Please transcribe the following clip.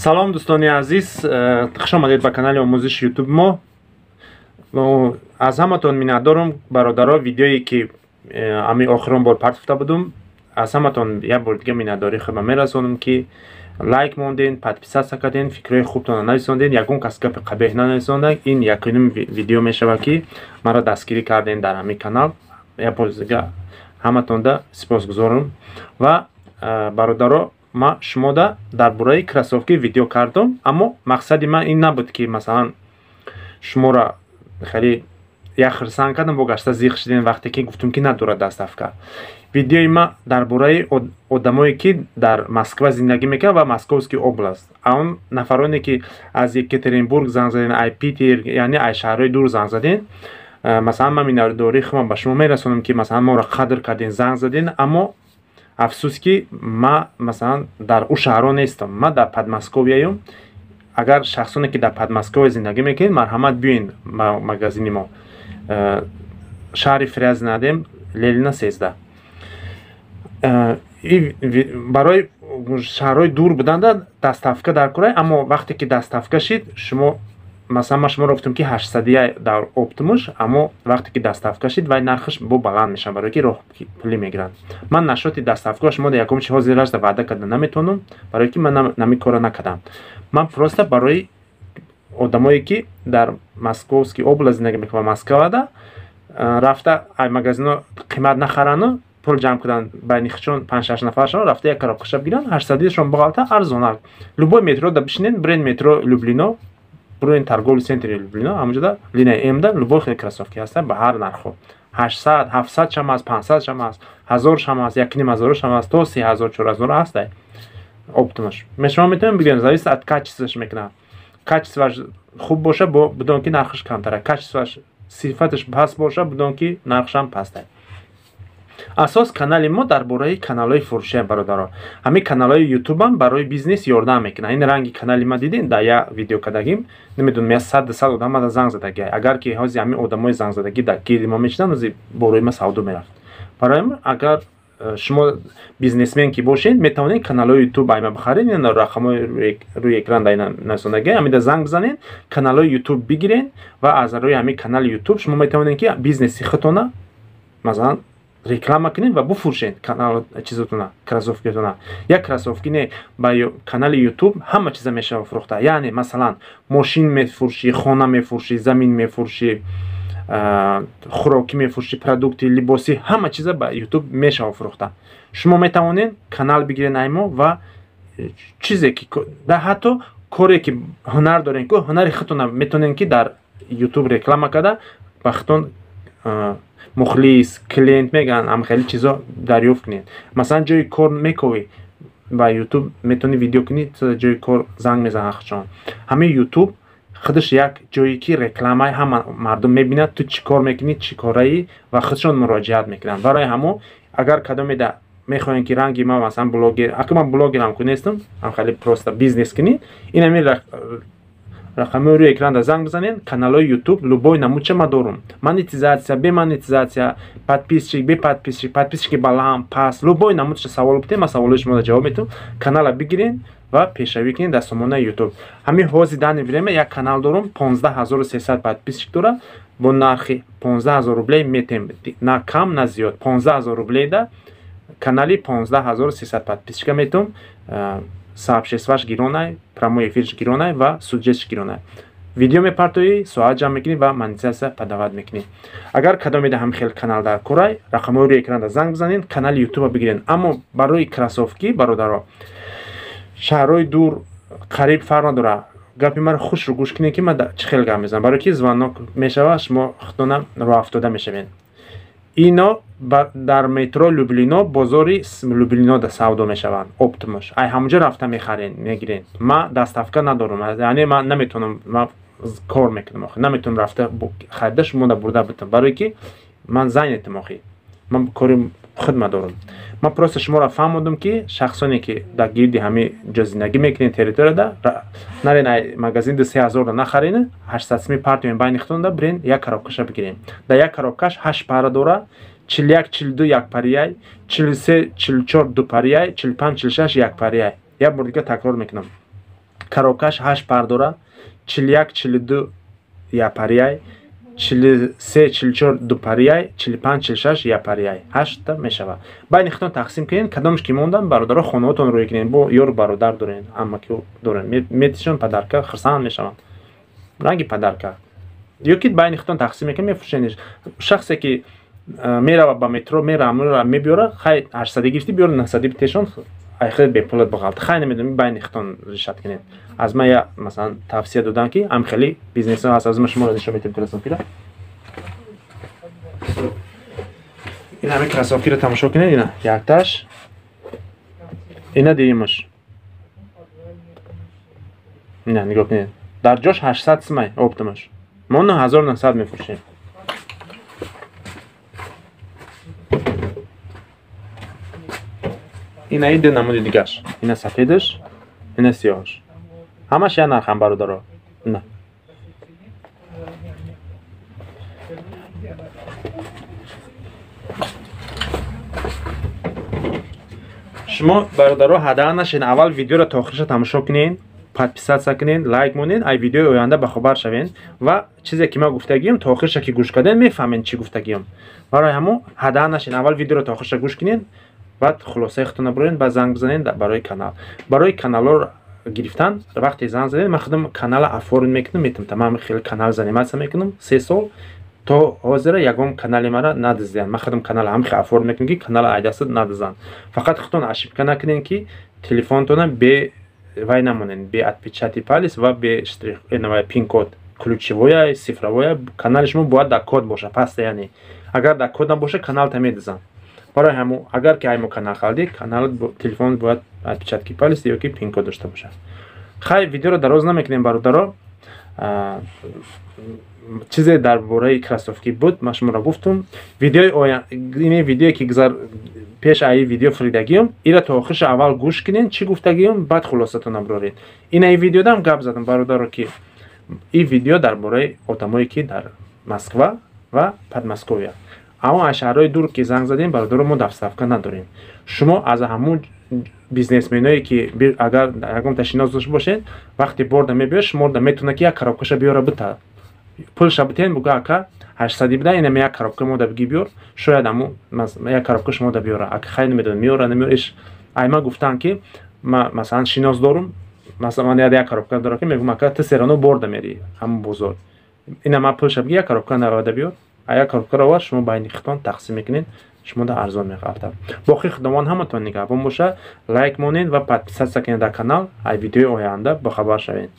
Салом, дӯстони азиз, хуш омадед ба канали омӯзиши Ютуб мо. Аз ҳаматон миннатдорум, бародаро. Видеое ки ами охирон бор партофта будум, аз ҳаматон як бор дига миннатдории худро мерасонам, ки лайк монден, подписаться карден, фикрҳои хубтонро нависонден, ягон кас гапи қабеҳ нанависонда. Ин якюним видео мешавад, ки маро дастгирӣ карден дар ҳамин канал. Як бор дига ҳаматонда сипосгузорам. Ва бародаро, ман шумода дар бораи кроссовки видео кардам, аммо мақсади ман ин набуд, ки масалан шуморо хеле як хирсанд кардам, бо гашта зиқ шудем, вақте ки гуфтум, ки надорад доставка. Видеои ман дар бораи одамое, ки дар Москва зиндагӣ мекунанд ва Московский область, он нафароне, ки аз Екатеринбург занг заден, ай Питер, яъне ай шаҳрҳои дур занг заден. Масалан, ман миннатдории худам ба шумо мерасонам, ки масалан моро қадр карден, занг заден, аммо афсӯс, ки ман масалан дар ӯ шаҳрҳо нестам, ман дар Подмосковияюм. Агар шахсоне, ки дар Подмосковия зиндагӣ мекунед, марҳамат, биёен ба магазини мо, шаҳри Фрязинадем, Ленина 13. Барои шаҳрҳои дур буданда доставка дар кора, аммо вақте ки доставка шид, шумо масалан, ман шуморо гуфтам, ки 800-ия дар оптом уш, аммо вақте ки доставка шид, вай нархаш бо баланд мешавад, барое ки роҳ пулӣ мегиранд. Ман насчёт и доставка шумо ягон чи ҳозир ваъда карда наметавонам, барое ки ман нами кора накардам. Ман просто барои одамое, ки дар Московский область зиндагӣ мекунанд ва Москвада, рафта ай магазино қимат нахарану пул ҷамъ кунанд, байни хичон панҷ-шаш нафаршон рафта як коробка ша бигиранд, 800-ишон бағалта арзонак. Любой метро да бишинен, бирен метро Люблино, бирен торговый центр и Люблино, ҳамонҷода линия М да любой хел кроссовки ҳаста ба ҳар нархҳо: 800, 700 шам аст, 500 шам аст, 1000 шам аст, 1500 шам аст, то 3000, 4000 ҳаста оптом аш. Шумо метавонед бигиред, зависит от качества ш мекунад. Качество ш хуб боша, бидон, ки нархаш камтара, качество ш, сифаташ паст боша, бидон, ки нархшам паста. Асос канали мо дар бораи каналҳои фурӯшия, бародаро. Ҳамин каналҳои Ютубам барои бизнес ёрдам мекунад. Ин ранги канали ма дидем, дар як видео кардагим, намедонам, я сад 200 одам мада занг задагӣ. Агар ки ҳози ҳамин одамои зангзадагӣ дар гирди мо мешинанд, ҳози борои ма савдо мерафт. Барои агар шумо бизнесмен ки бошед, метавонед каналҳои Ютуб айма бихаред. Ин рақамҳои рӯи экран дар насондагӣ, ҳамида занг бизанед, каналҳои Ютуб бигиред ва аз рӯи ҳамин канали Ютуб шумо метавонед, ки бизнеси худтона масалан реклама кунед ва буфурӯшед канал чизотона, кроссовки тона. Як кроссовки не, ба канали Ютуб ҳама чиза мешава фурӯхта. Яъне масалан мошин мефурӯшӣ, хона мефурӯшӣ, замин мефурӯшӣ, хӯрокӣ мефурӯшӣ, продукты, либосӣ, ҳама чиза ба Ютуб мешава фурӯхта. Шумо метавонед канал бигиред аймо ва чизе ки ҳатто коре ки ҳунар дорем ку, ҳунари худтона метавонед, ки дар Ютуб реклама карда, ба худтон мухлис, клиент мегӯянд, ам хеле чизо дарёфт кунед. Масалан, ҷои кор мековӣ, ба Ютуб метавонӣ видео кунӣ, ҷои кор занг мезанад худшон. Ҳамин Ютуб худаш як ҷое, ки рекламаи ҳама мардум мебинад, ту чӣ кор мекунӣ, чӣ кораӣ, ва худшон муроҷиат мекунанд. Барои ҳамо агар кадомеда мехоҳем, ки ранги ма масалан блогер, ака ман блогерам ку нестам, ам хеле просто бизнес кунӣ, ин ҳамин рақамҳои рӯи экранда занг бизанед. Каналҳои Ютуб любой намудча ма дорум: монетизация, бе монетизация, подписчик, бе подписчик, подписчики баланд, паст, любой намудча савол битем, ман саволои шуморо ҷавоб метавам. Канала бигиред ва пешравӣ кунед дар сомонаи Ютуб. Ҳамин ҳози данный время як канал дорум, 15 300 подписчик дорад, бо нархи 15 000 рублей метем, на кам, на зиёд. 15 000 рублейда канали 15 300 подписчика метавам. Сообщество ш гиронай, прямой эфир ш гиронай ва суҷетш гиронай. Видео мепартоӣ, соат ҷамъ мекунӣ ва монетизация подавать мекунӣ. Агар кадомеда ҳам хел канал дар корай, рақамҳои рӯи экранда занг бизанед, канали Ютуба бигиред. Аммо барои кроссовки, бародаро, шаҳрҳои дур, қариб фарқ надорад. Гапи маро хушро гӯш кунед, ки ман чӣ хел гап мезанам, барое ки звонок мешавад, шумо худтона роҳафтода мешавед. Ино дар метро Люблино, бозори Люблино савдо мешаванд оптом уш. Ай ҳамонҷо рафта мехарен, мегирен. Ман доставка надорам, яъне ман наметавонам, ман кор мекунам охи, наметавонам рафта харида шумо бурда битам, барое ки ман занят ам охи, ман кори худма дорам. Ман просто шуморо фаҳмодам, ки шахсоне, ки дар гирди ҳамин ҷо зиндагӣ мекунед, территорияда, нарен ай магазин 2-3 ҳазорда нахарен, 800 сими партиён байни худтонда бирен, як коробка ша бигирен. Дар як коробка ш ҳашт пара дора: 41, 42 як парияй, 43, 44 ду парияй, 45, 46 як парияй. Як бор дига такрор мекунам. Коробкаш 8 пар дора. 41, 42 япарияй, 43, 44 дупарияй, 45, 46 япарияй. 8 та мешава. Байни худтон тақсим кунед, кадомш ки мондан, бародаро, хонаотон рӯй кунед. Бо ёру бародар дорен, амаки дорен. Метишон подарка, хурсанд мешаванд. Ранги подарка. Ё ки байни худтон тақсим мекунед, мефурӯшед. Шахсе ки мерава ба метро, мера мебиёра, хай 800 гирифти, биёра 900 битешон, ай хеле бепулат бағалт. Хай намедонам, байни худтон решать кунед. Аз ман я масалан тавсия додам, ки ам хеле бизнесҳо ҳаст, аз ман шуморо нишон метем кроссовкира. Ин ҳамин кроссовкиро тамошо кунед, ина якташ, ина дуюмаш. Ина нигоҳ кунед. Дар ҷош 800 сумай оптомаш. Мо 9900 мефурӯшем. Ина ин ду намуди дигаш. Ина сафедаш, ина сиёҳаш. Ҳамаш як нархам, бародаро. Ина. Шумо, бародаро, ҳадаъ нашед, аввал видеоро то охириша тамошо кунед, подписаться кунед, лайк монед, ай видеои оянда бахабар шавед ва чизе ки ман гуфтагиам, то охириша ки гӯш кардем, мефаҳмед чӣ гуфтагиам. Барои ҳамо ҳадаъ нашед, аввал видеоро то охириша гӯш кунед, баъд хулосаи худтонро буред, баъд занг бизанед барои канал. Барои каналҳо гирифтан вақте занг задед, ман худам канала оформить мекунам, метавонам. Ман хеле канал заниматься мекунам 3 сол. То ҳозира ягон канали мара надиздиянд. Ман худам канала ҳам хеле оформить мекунам, ки канала айдастат надизанд. Фақат худтон ошибка накунед, ки телефонтона бе вай намонед, бе отпечатки палец ва бе штрих, пин-код. Ключевоя, цифровоя, канали шумо бояд дар код боша, постоянно. Агар дар код набоша, каналта медизанд. Барои ҳамо агар ки аймо канал халдӣ, канал телефон бояд отпечатки палец ё ки пин-код дошта бошад. Хай, видеоро дароз намекунем, бародаро. Чизе дар бораи кроссовки буд, ман шуморо гуфтум. Видеои оя, ин видеое ки гузар пеш аи видео фуридагиём, ира то охириша аввал гӯш кунед, чӣ гуфтагиём, баъд хулосатон бироред. Ина ин видеодам гап задам, бародаро, ки ин видео дар бораи одамое ки дар Москва ва Подмосковья. Аммо аз шаҳрҳои дур ки занг задем, бародаро, мо доставка надорем. Шумо аз ҳамун бизнесменое ки агар ягонта шинос дошта бошед, вақте борда мебиёд, шуморо метавонад ки як коробкаша биёра бита. Пулша битен, буга ака 800 буда, инам як коробка мода биги биёр, шояд аму як коробка шумо да биёра. Ака хай намедонам, меёра, намеёра. Иш айма гуфтан ки ма масалан шинос дорум, масалан ман як коробка дорам, ки мегӯм, ака ту серано борда мери ҳамун бозор. Ина ма пулша биги, як коробка навада биёр. А як коробкаро овар, шумо байни худтон тақсим мекунед, шумо да арзон меғалтад. Боқӣ Худованд ҳаматон нигаҳбон боша, лайк монед ва подписаться кунед дар канал, ай видеои оянда бохабар шавед.